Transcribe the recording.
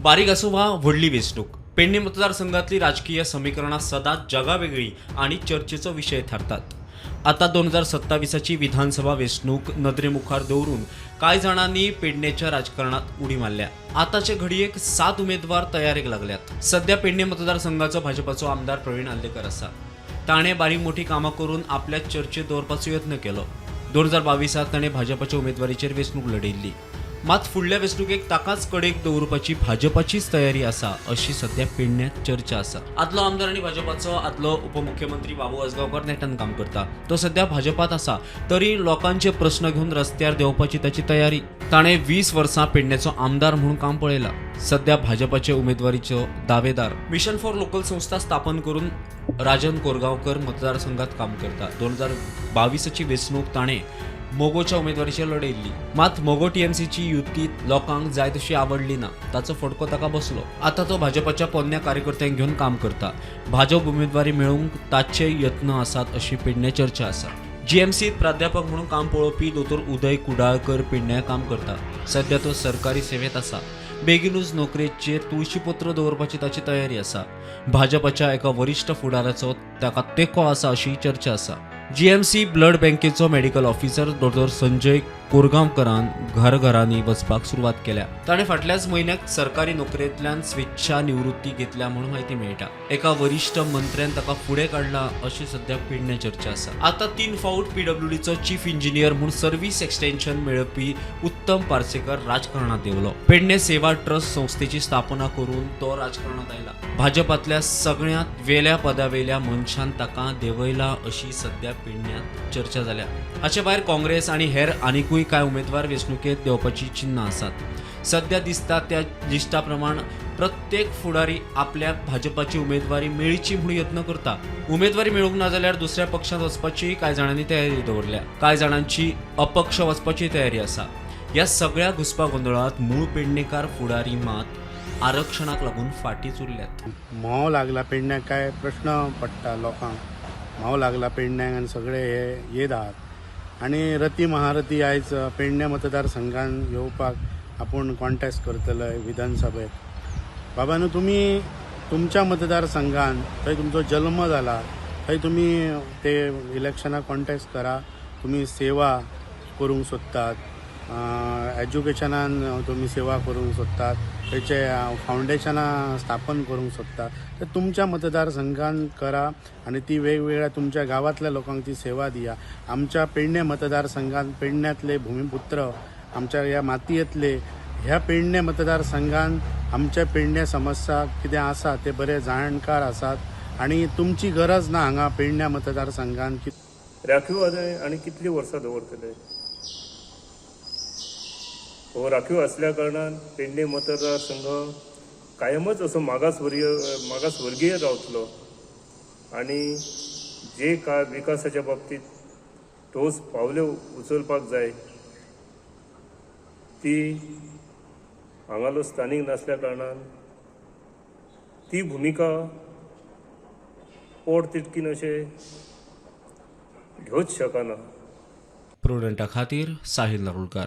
बारीक आसूं वा व्हडली वेंचणूक, पेडणे मतदारसंघातली राजकीय समीकरणां सदांच जगावेगळी आणि चर्चेचो विशय थारतात. आता 2027ची विधानसभा वेंचणूक नदरेमुखार दवरून कांय जाणांनी पेडणेच्या राजकारणात उडी मारल्या. आताचे घडयेक 7 उमेदवार तयारेक लागल्यात. सध्या पेडणे मतदारसंघाचो भाजपाचो आमदार प्रवीण आर्लेकर आसा. ताणें बारीक मोठी कामां करून आपल्या चर्चेत दवरपाचो यत्न केलो. 2022त ताणें भाजपाच्या उमेदवारीचेर वेंचणूक लढयल्ली. मात फुडल्या वेंचणुकेक ताकाच कडेक दवरपाची भाजपाचीच तयारी आसा अशी सध्या पेडण्यात चर्चा आसा. आदलो आमदार आनी भाजपाचो आदलो उपमुख्यमंत्री बाबू आजगांवकर नेटान काम करता. तो सध्या भाजपात आसा तरी लोकांचे प्रस्न घेवन रस्त्यार देंवपाची ताची तयारी. ताणें 20 वर्सां पेडण्याचो आमदार म्हणून काम पळयलां. सध्या भाजपाचे उमेदवारीचो दावेदार मिशन फॉर लोकल संस्था स्थापन करून राजन कोरगांवकर मतदारसंघात काम करता. 2022ची वेंचणूक ताणें मोगोच्या उमेदवारीचेर लढयल्ली. मात मोगो टीएमसीची युती लोकांक जाय तशी आवडली ना. ताचो फटको ताका बसलो. आता तो भाजपाच्या पोन्न्या कार्यकर्त्यांक घेवन काम करता. भाजप उमेदवारी मेळोवंक ताचे यत्न आसात अशी पेडणे चर्चा आसा. जीएमसीत प्राध्यापक म्हणून काम पळोवपी दोतोर उदय कुडाळकर पेडण्यां काम करता. सध्या तो सरकारी सेवेत आसा. बेगीनूच नोकरेचेर तुळशीपत्र दवरपाची ताची तयारी आसा. भाजपाच्या एका वरिश्ठ फुडाराचो ताका तेंको आसा अशी चर्चा आसा. जीएमसी ब्लड बँकेचो मेडिकल ऑफिसर दोतोर संजय कोरगांवकरान घरघरांनी वचपाक सुरवात केल्या. ताणें फाटल्याच म्हयन्याक सरकारी नोकरेंतल्यान स्वेच्छा निवृत्ती घेतल्या म्हूण म्हायती मेळटा. एका वरिश्ठ मंत्र्यान ताका फुडें काडला अशी सध्या पेडणे चर्चा आसा. आतां 3 फावट पीडब्ल्यूडीचो चीफ इंजिनियर म्हूण सर्व्हिस एक्सटेन्शन मेळोवपी उत्तम पार्सेकर राजकारणात देंवलो. पेडणे सेवा ट्रस्ट संस्थेची स्थापना करून तो राजकारणात आयला. भाजपातल्या सगळ्यांत वेल्या पदावेल्या मनशान ताका देंवयला अशी सध्या पेडण्यात चर्चा जाल्या. हाचे भायर काँग्रेस आनी हेर आनिकूय कांय उमेदवार वेंचणुकेत देंवपाची चिन्नां आसात. सध्या दिसता त्या लिस्टा प्रमाण प्रत्येक फुडारी आपल्याक भाजपाची उमेदवारी मेळची म्हूण यत्न करता. उमेदवारी मेळूंक ना जाल्यार दुसऱ्या पक्षांत वचपाची कांय जाणांनी तयारी दवरल्या. कांय जाणांची अपक्ष वचपाची तयारी आसा. ह्या सगळ्या घुसपा गोंदळांत मूळ पेडणेकार फुडारी मात आरक्षणाक लागून फाटींच उरल्यात. म्होंव लागला पेडण्याक, काय प्रश्न पडटा लोकांक. म्होंव लागला पेडण्याक आनी सगळे हे येत आहात आनी रती महारथी आयज पेडणे मतदारसंघान येवपाक आपूण कॉन्टेस्ट करतले विधानसभेत. बाबा न्हू, तुमी तुमच्या मतदारसंघान थंय तुमचो जल्म जाला, थंय तुमी ते इलेक्शनाक कॉन्टेस्ट करा. तुमी सेवा करूंक सोदतात, एज्युकेशनान तुमी सेवा करूंक सोदतात, थंयचे फावंडेशनां स्थापन करूंक सोदतात, तर तुमच्या मतदारसंघान करा आनी ती वेगवेगळ्या तुमच्या गांवांतल्या लोकांक ती सेवा दिया. आमच्या पेडणे मतदारसंघान पेडण्यांतले भुमिपुत्र, आमच्या ह्या मातयेंतले, ह्या पेडणे मतदारसंघान आमच्या पेडणे समस्या कितें आसा ते बरे जाणकार आसात आनी तुमची गरज ना हांगा पेडण्या मतदारसंघान. राखीव आनी कितलीं वर्सां दवरतले? हो राखीव आसल्या कारणान पेडणे मतदारसंघ कायमच असो मागासवर्गीय रावतलो आनी जे काय विकासाच्या बाबतीत ठोस पावले उचलपाक जाय ती हांगालो स्थानीक नासल्या कारणान ती भुमिका पोट तिडकीन अशें घेवच शकना. प्रुडंटा खातीर साहिल नारुलकर.